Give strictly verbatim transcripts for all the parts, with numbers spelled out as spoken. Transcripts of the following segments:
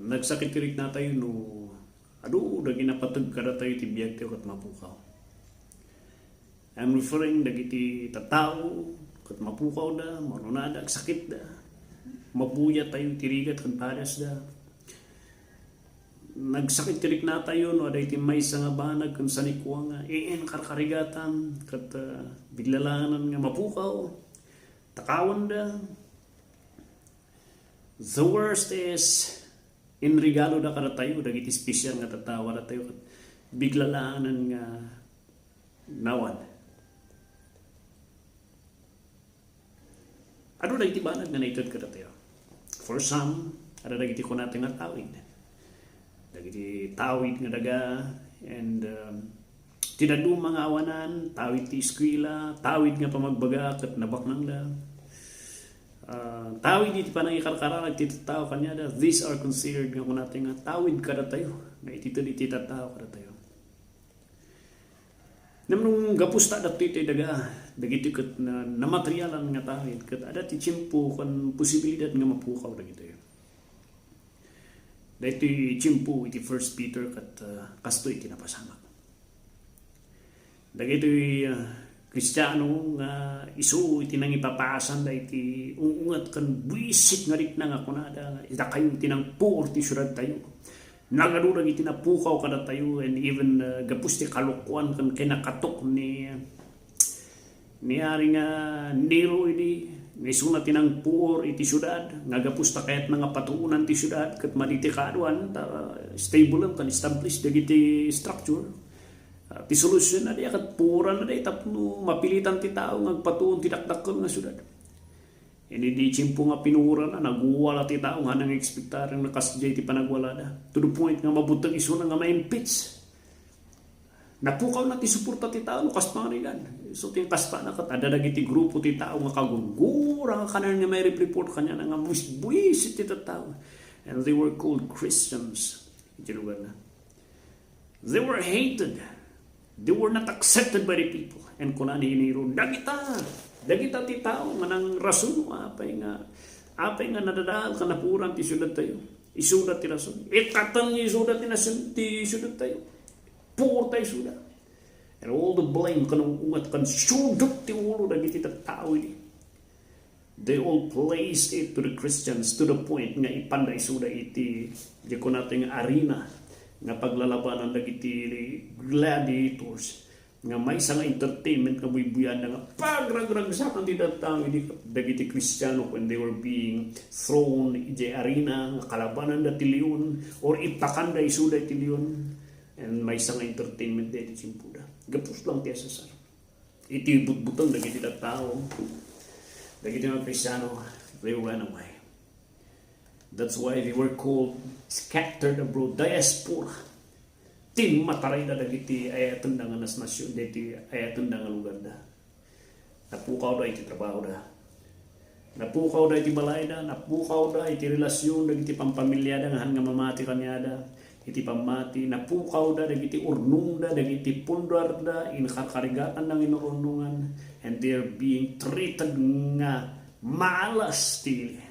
Nagsakit ti riknatayo no adu dagiti napateg kadatayo ti biagtayo ket mapukaw. I'm referring dagiti tattao ket mapukawda, manunada, agsakitda. Mabuyat tayo ti rigat ken padasda. Nagsakit ti riknatayo no adda iti maysa nga banag ken sanikua nga iin karkarigatan ket, ah, biglalaanan nga mapukaw, takawenda. The worst is, inregaloda kadatayo dagiti special nga tattao kadatayo ket biglalaanan nga nawan. Adu dagiti banag nga naited kadatayo. For some, adda dagiti kunatayo nga tawid. Dagiti tawid nga daga, and, um, ti dadduma nga awanan, tawid ti eskuela, tawid nga pamagbaga ket nabaknangda. Ah, tawid iti panangikarkararag ti tattao kaniada, these are considered nga kunatayo nga tawid kadatayo, nga itited iti tattao kadatayo. Ngem no gapu ta adda daytoy daga, dagitoy ket na, namaterialan nga tawid, ket adda ti tiempo ken posibilidad nga mapukaw dagitoy. Daytoy tiempo iti First Peter ket, ah, kastoy ti napasamak. Dagitoy, ah, Kristiano nga isu iti nangipapasanda iti ungunget ken buisit nga rikna nga kunada nga, "Dakayo ti nangpuor ti siudadtayo." Nagadu dagiti napukaw kadatayo, and even, ah, gapu ti kalokoan ken kinakatok ni, ni Ari nga Nero idi, nga isuna ti nangpuor iti siudad, nga gapu ta kayatna nga patuonan ti siudad, ket madi ti kaaduan, ta stable ken established dagiti structure. Ah, ti solution na di, ket puoran na di, tapno mapilitan ti tao nga agpatuon ti dakdakkel nga siudad. Idi ti tiempo nga pinuoran na, naguwala ti tao nga nang-expectar nga kasdiay ti panagwalada. To the point nga mabuteng isuna nga ma-impeach. Napukawna ti suporta ti tao no kas pangarigan. So, ti kas pana ket adda dagiti grupo ti tao nga kagunggura nga kanan nga mai-report kaniana nga buis-, buisit ti tattao. And they were called Christians. Iti lugar na. They were hated. They were not accepted by the people. And kuna ni Nero, "Dagita, dagita ti tao nga nangrason, apay nga, apay nga nadadael ken napuoran ti siudadtayo. Isuda ti rason. Ikkatenyo isuda ti nasion, ti siudadtayo. Puor tayo isuda." And all the blame, ken ungunget, ken sudot ti ulo dagiti tattao idi. They all placed it to the Christians to the point nga ipanda isuda iti, di kunatayo nga arena nga paglalabanan dagiti gladiators, nga maysa nga entertainment nga buybuyaanda nga pagragragsakan ti tattao idi dagiti Kristiano when they were being thrown iti arena nga kalabananda ti leon or ipakanda isuda iti leon, and maysa nga entertainment daydi tiempoda. Gapu lang ti asasar. Iti butbuteng dagiti tattao, dagiti mga Kristiano, they ran away. That's why they were called scattered abroad, diaspora. Timmatarayda dagiti ayatenda nga nas-, nasion, dagiti ayatenda nga lugarda. Napukawda iti trabahoda. Napukawda iti balayda, napukawda iti relasion dagiti pampamilyada nga han nga mamati kaniada. Iti pammati, napukawda dagiti urnongda, dagiti pundarda, inkarkarigatanda nga inurnongan, and they are being treated nga malas ti ili.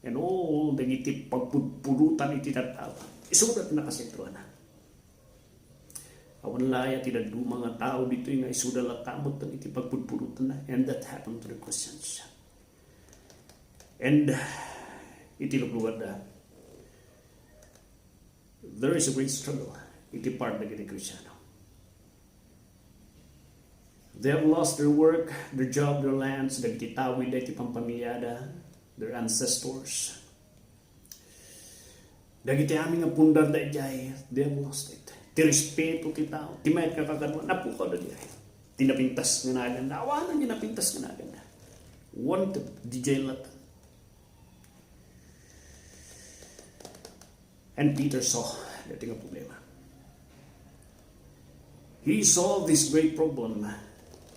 And all dagiti pagpudpudotan iti tattao. Isuda ti nakasentroanna. Awan la aya ti dadduma nga tao ditoy nga isuda latta met iti pagpudpudotanna. And that happened to the Christians. And iti lublugarda, there is a great struggle iti part dagiti Kristiano. They have lost their work, their job, their lands, dagiti tawidda iti pampamilyada, their ancestors. Dagiti amin nga pundarda idiay, they have lost it. Ti respeto ti tao, ti mayat nga kakaduan, napukawda idiay. Ti napintas nga naganda, awanan ti napintas nga naganda. Wanted, didiay latta. And Peter saw daytoy nga problema. He saw this great problem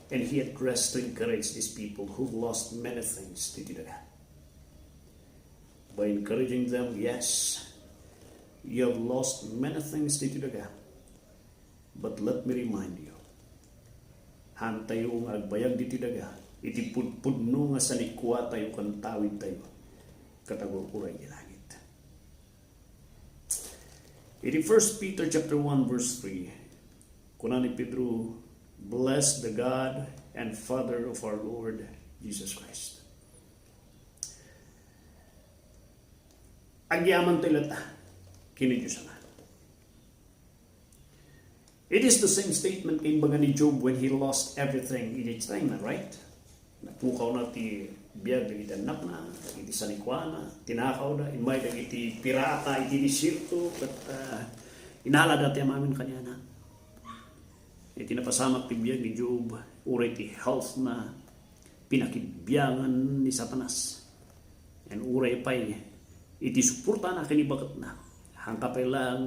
and he addressed to encourage these people who've lost many things ditoy daga. By encouraging them, yes, you have lost many things ditoy daga. But let me remind you, hantayo nga agbayag ditoy daga iti pudpudno nga sanikuatayo ken tawidtayo ket agur-uray iti langit. Iti First Peter chapter one, verse three, kuna ni Pedro, "Bless the God and Father of our Lord Jesus Christ." Agyaman tayo latta ken ni Dios Ama. It is the same statement nga imbaga ni Job when he lost everything in its time, right? Napukawna ti biag dagiti annakna, dagiti sanikuana, tinakawda, immay dagiti pirata iti desierto, ket, ah, inalada ti amamin kaniana. Iti napasamak ti biag ni Job, uray ti health na, pinakibiangan ni Satanas. And uray pay iti suportana ken ni baketna, hangka pay la,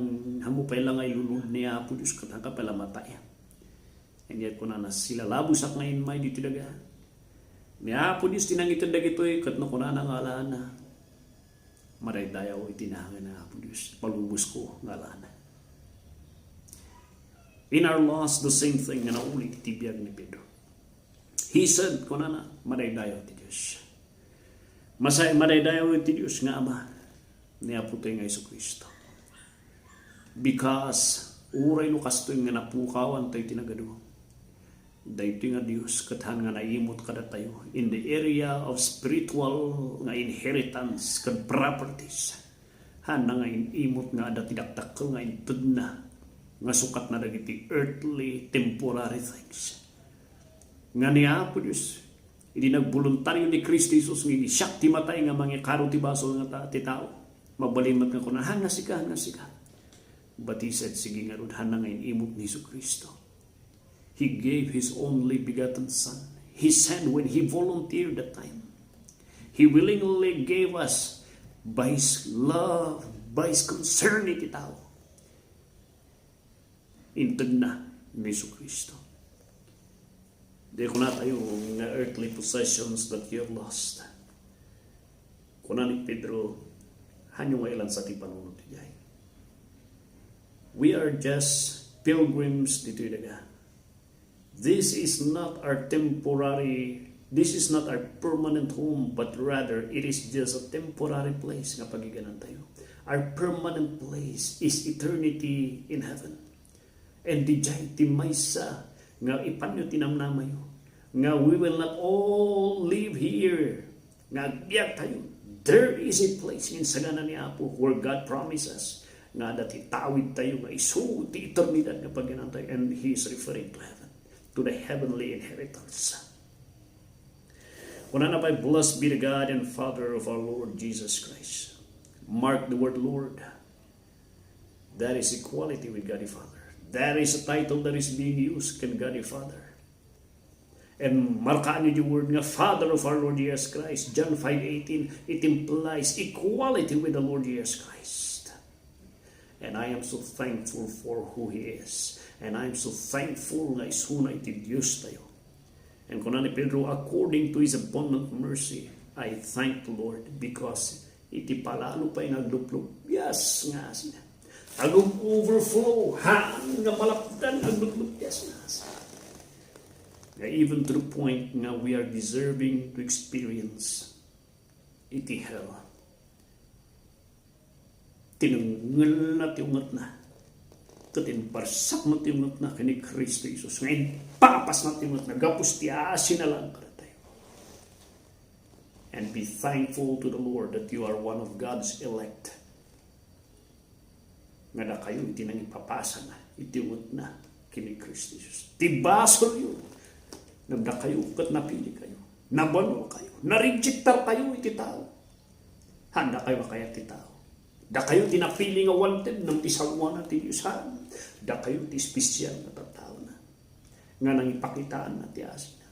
hammo pay la nga ilulod ni Apo Dios, ket hangka pay la matay. And yet, kunana, "Silalabosak nga immay ditoy daga." Ni Apo Dios ti nangited dagitoy, ket no kunana nga alaanna, "Madaydayaw iti naangan ni Apo Dios, palubosko nga alaanna." In our loss, the same thing nga naulit iti biag ni Pedro. He said, kunana, "Madaydayaw ti Dios." Masay, madaydayaw ti Dios nga Ama ni Apo tayo nga Jesu-Cristo. Because uray no kastoy nga napukawan tayo ti nagadu, daytoy nga Dios ket han nga naimut kadatayo in the area of spiritual nga inheritance ken properties. Hanna nga in-imut nga adda ti dakdakkel nga intedna nga sukatna dagiti earthly, temporary things. Nga ni Apo Dios, idi nagboluntario ni Cristo Jesus nga idi siak ti matay nga mangikaro ti basol nga ta-, ti tao, mabalin met nga kuna, "Han nga sika, han nga sika." But he said, "Sige ngarud, hanna nga in-imut ni Jesu-Cristo." He gave his only begotten Son. He sent when he volunteered that time. He willingly gave us by his love, by his concern iti tao. Intedna ni Jesu-Cristo. Di kunatayo nga earthly possessions that you have lost. Kuna ni Pedro, "Hanyo nga ilansa ti panunot idiay." We are just pilgrims ditoy daga. This is not our temporary, this is not our permanent home, but rather it is just a temporary place nga pagiganantayo. Our permanent place is eternity in heaven. And didiay ti maysa nga ipanyo ti namnamayo, nga we will not all live here, nga agbiagtayo. There is a place in sagana ni Apo where God promises nga adda ti tawidtayo nga isu ti eternidad nga pagiganantayo, and He is referring to heaven, to the heavenly inheritance. Kunana pay, "Blessed be the God and Father of our Lord Jesus Christ." Mark the word Lord. That is equality with God the Father. That is a title that is being used ken God the Father. And markaanyo the word nga Father of our Lord Jesus Christ, John five eighteen, it implies equality with the Lord Jesus Christ. And I am so thankful for who He is. And I am so thankful nga isuna iti Diostayo. And kuna ni Pedro, "According to His abundant mercy, I thank the Lord because iti palalo pay nga agluplubias nga asina, agum-overflow, haan nga malapdan nga agluplubias nga asina." Nga even to the point nga we are deserving to experience iti hell. Tinengngelna ti ungetna, ket imparsak na ti ungetna ken ni Cristo Jesus, nga impapasna ti ungetna gapu ti asina laeng kadatayo. And be thankful to the Lord that you are one of God's elect. Nga dakayo iti nangipapasana iti ungetna ken ni Cristo Jesus. Ti basolyo, ngem dakayo ket napilikayo. Nabanolkayo. Narejektarkayo iti tao. Haan, dakayo a kayat ti tao. Dakayo ti napili nga wanted, ngem ti sangoanan ti Dios, haan. Dakayo ti espesial nga tattaona nga nangipakitaanna ti asina.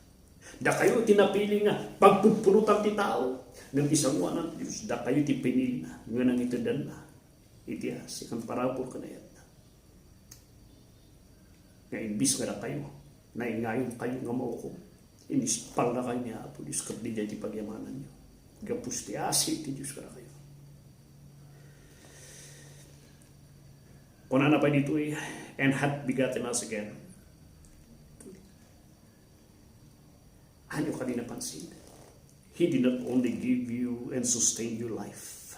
Dakayo ti napili nga pagpupulutan ti tao, ngem ti sangoanan ti Dios, dakayo ti pinilina nga nangitedanna iti asi ken parabur ken ayatna. Nga imbis nga dakayo, naingayonkayo nga maukom, inispalnakayo ni Apo Dios ket didiay ti pagyamananyo. Gapu ti asi ti Dios kadakayo. Kunana pay ditoy, "And hath begotten us again." Haan yo kadi napansin? He did not only give you and sustain your life.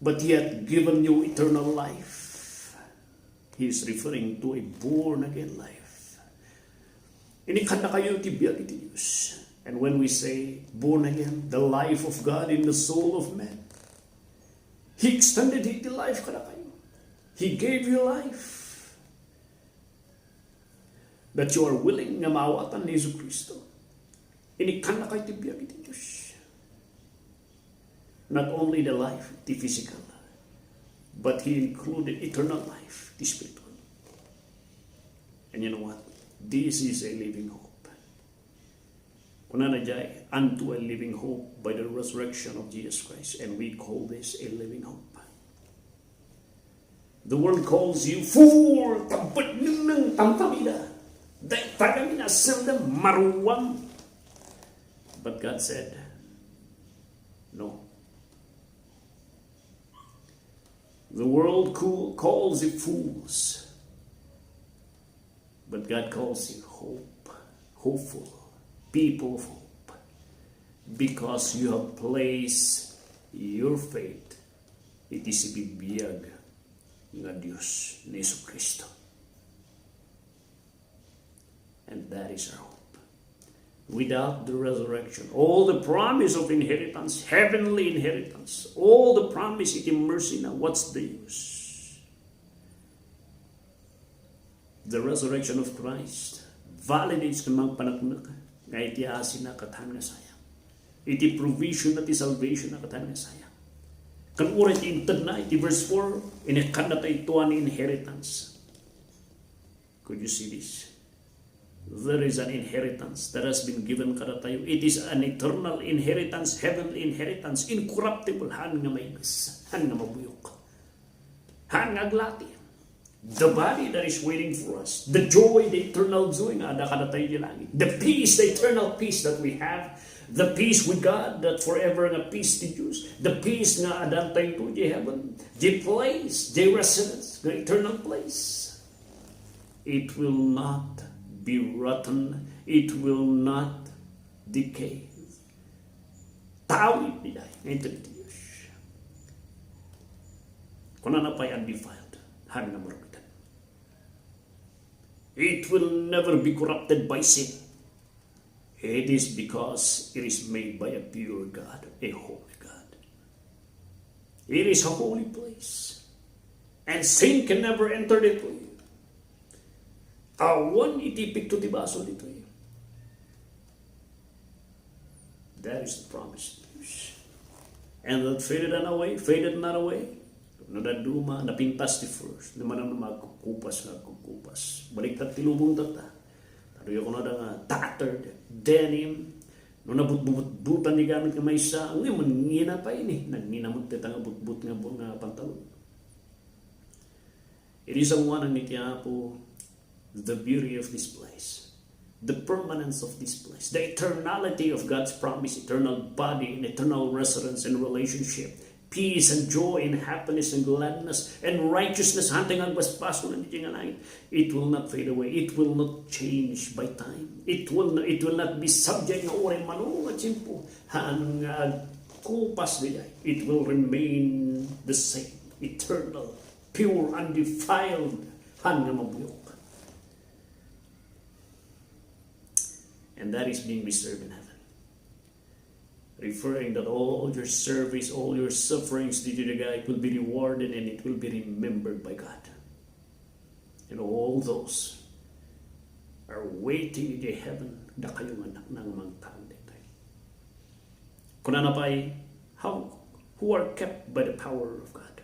but he hath given you eternal life. He is referring to a born again life. Inikannakayo ti biag iti Dios. And when we say born again, the life of God in the soul of man, He extended His life kadakayo. He gave you life. That you are willing nga maawatan ni Jesu Cristo. Inikannakayo ti biag iti Dios. Not only the life, the physical, but He included eternal life, the spiritual. And you know what? This is a living hope. Kunana jay, unto a living hope by the resurrection of Jesus Christ. And we call this a living hope. The world calls you fool, tampet ningning, tamtamida. Dayta kami nga senda maruam. But God said, no. The world coo- calls you fools. But God calls you hope, hopeful, people of hope. Because you have placed your faith iti sibibiag nga Dios ni Jesu Cristo. And that is our hope. Without the resurrection, all the promise of inheritance, heavenly inheritance, all the promise iti mercy na, what's the use? The resurrection of Christ validates ken mangpaneknek nga iti asina ket saan nga sayang. Iti provision na ti salvation na ket saan nga sayang. Ken uray ti intedna iti verse four, inikannatayo tua nga inheritance. Could you see this? There is an inheritance that has been given kadatayo. It is an eternal inheritance, heavenly inheritance, incorruptible, saan nga maibes, saan nga mabuyok, saan nga aglati. The body that is waiting for us, the joy, the eternal joy nga adda kadatayo iti langit, the peace, the eternal peace that we have, the peace with God, that forever nga peace ti Dios, the peace nga adantayo iti heaven, the place, the residence, the eternal place. It will not be rotten. It will not decay. Tawid diay nga inted ti Dios. Kunana pay, undefiled, saan nga marugitan. It will never be corrupted by sin. It is because it is made by a pure God, a holy God. It is a holy place. And sin can never enter it. Awan iti ipigto ti basol ditoy. That is the promise. And that faded not away, faded not away. No dadduma, napintas ti first. No manang no magkukupas nga agkukupas. Baliktad ti lubong tatta. Taduyo kuno da nga tattered denim. No nabutbutbutan ti gamit nga maysa, ngem nangina pay ni. Nangina met dayta nga butbut nga, nga pantalon. Iti sangoanan iti Apo, the beauty of this place, the permanence of this place, the eternality of God's promise, eternal body and eternal residence and relationship, peace and joy and happiness and gladness and righteousness, hantay nga agbasbasol iti nga langit. It will not fade away. It will not change by time. It will not, it will not be subject nga uray mano nga tiempo, saan nga agkupas diay. It will remain the same, eternal, pure, undefiled, saan nga mabuyok. And that is being reserved in heaven. Referring that all your service, all your sufferings, it will be rewarded and it will be remembered by God. And all those are waiting in heaven, dakayo nga anak, nga mangtaang daytoy. Kunana pay, how, who are kept by the power of God.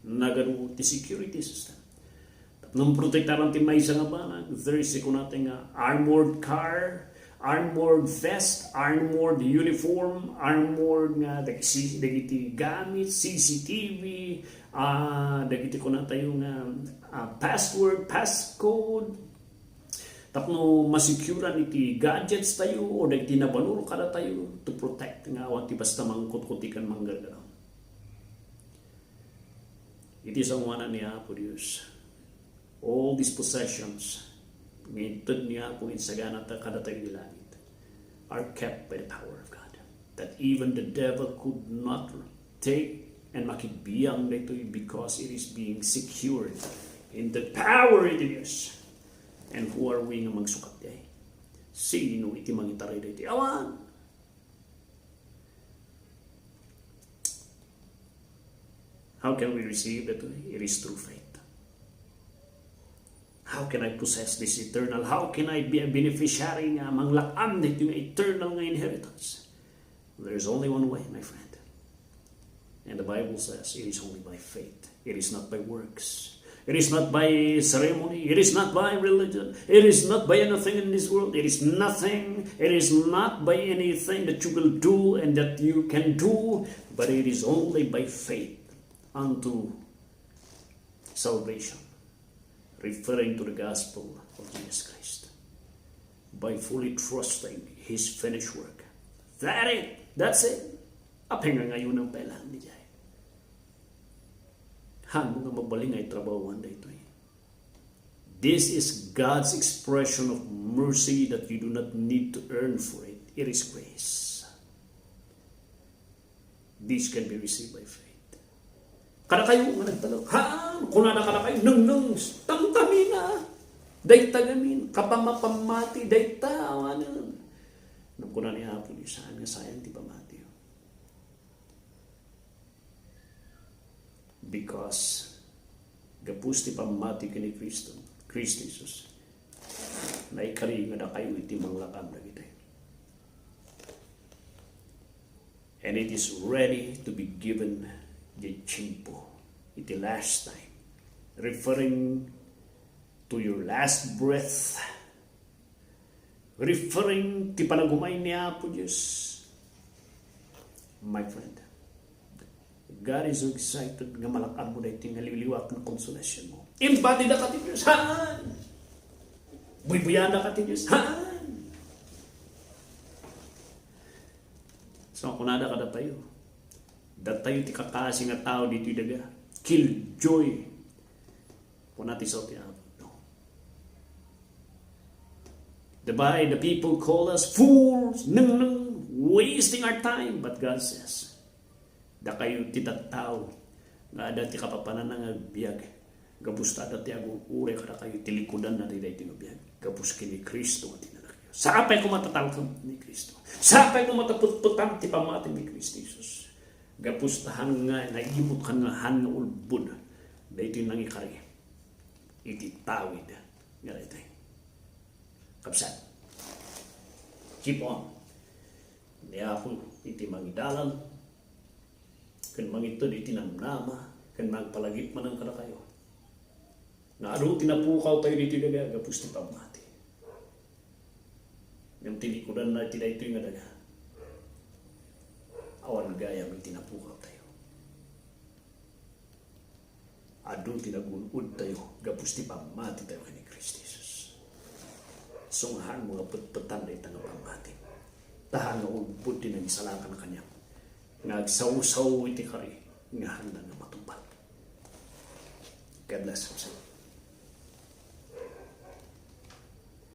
Nagadu ti security system. Tapno protektaran ti maysa nga banag, there is a kunata nga armored car, armored vest, armored uniform, armored nga dagiti, dagiti gamit, C C T V, ah, dagiti kunatayo nga, ah, password, passcode, tapno masecurean iti gadgets tayo o dagiti nabanur kadatayo to protect nga awan ti basta mangkutkutikan manggargaraw. Iti sangoanan ni Apo Dios, all these possessions nga inted ni Apo insaganata kadatayo iti langit are kept by the power of God, that even the devil could not take And makibiang daytoy because it is being secured in the power of the Dios. And who are we nga magsukat diay? Sino iti mangitaray daytoy? Awan. How can we receive it? It is through faith. How can I possess this eternal? How can I be a beneficiary nga manglak-am daytoy nga eternal nga inheritance? There is only one way, my friend. And the Bible says it is only by faith. It is not by works. It is not by ceremony. It is not by religion. It is not by anything in this world. It is nothing. It is not by anything that you will do and that you can do, but it is only by faith unto salvation, referring to the gospel of Jesus Christ, by fully trusting His finished work. That it. That's it. Apay nga ngayon ang kailangan diay? Haan mo nga mabalin nga itrabahuan daytoy. This is God's expression of mercy that you do not need to earn for it. It is grace. This can be received by faith. Kadakayo nga nagtalek, haan, kunana kadakayo, nengneng, tamtamina. Dayta ngamin, kapamapammati, dayta, awanen. Ngem kuna ni Apo Dios, saan nga sayang ti pammati. Because gapus ti pammati ken ni Cristo, Cristo Jesus, naikari nga dakayo iti manglak-am dagiti. And it is ready to be given the tiempo, iti last time, referring to your last breath, referring ti panagumay ni Apo Dios. My friend, God is so excited nga malak-am mo daytoy nga liwliwa ken konsolasyon mo. Imbatidaka ti Dios, haan! Buybuyanaka ti Dios, haan! So, kunada kadatayo, datayo ti kakasi nga tao ditoy daga. Killjoy. Kuna ti sao ti Apo. No. The, by, the people call us fools, nengneng, wasting our time. But God says, dakayo ti tattao nga adda ti kapapananna nga agbiag. Gapus ta adda ti agur-uray kadakayo ti likudanna ti daytoy nga biag. Gapus ken ni Cristo nga tinanakyo. Sapay koma ta talkem ni Cristo. Sapay koma ta petpetam ti pammati ni Cristo Jesus. Gapus ta haan nga naibutkan nga haan nga ulbod daytoy nangikari iti tawid nga daytoy. Kabsat, keep on. Ni Apo iti mangidalan ken mangited iti namnama ken mangpalagip manen kadakayo. Nga adu ti napukawtayo ditoy daga gapus ti pammati. Ngem ti likudanna iti daytoy nga daga, awan gayam iti napukawtayo. Adu ti nagun-odtayo gapus ti pammatitayo ken ni Cristo Jesus. Sungaanmo nga petpetan dayta nga pammati. Ta haan nga ulbod ti nangisalakan kaniak nga agsawsaw iti kari nga haanna nga matungpal. God bless you.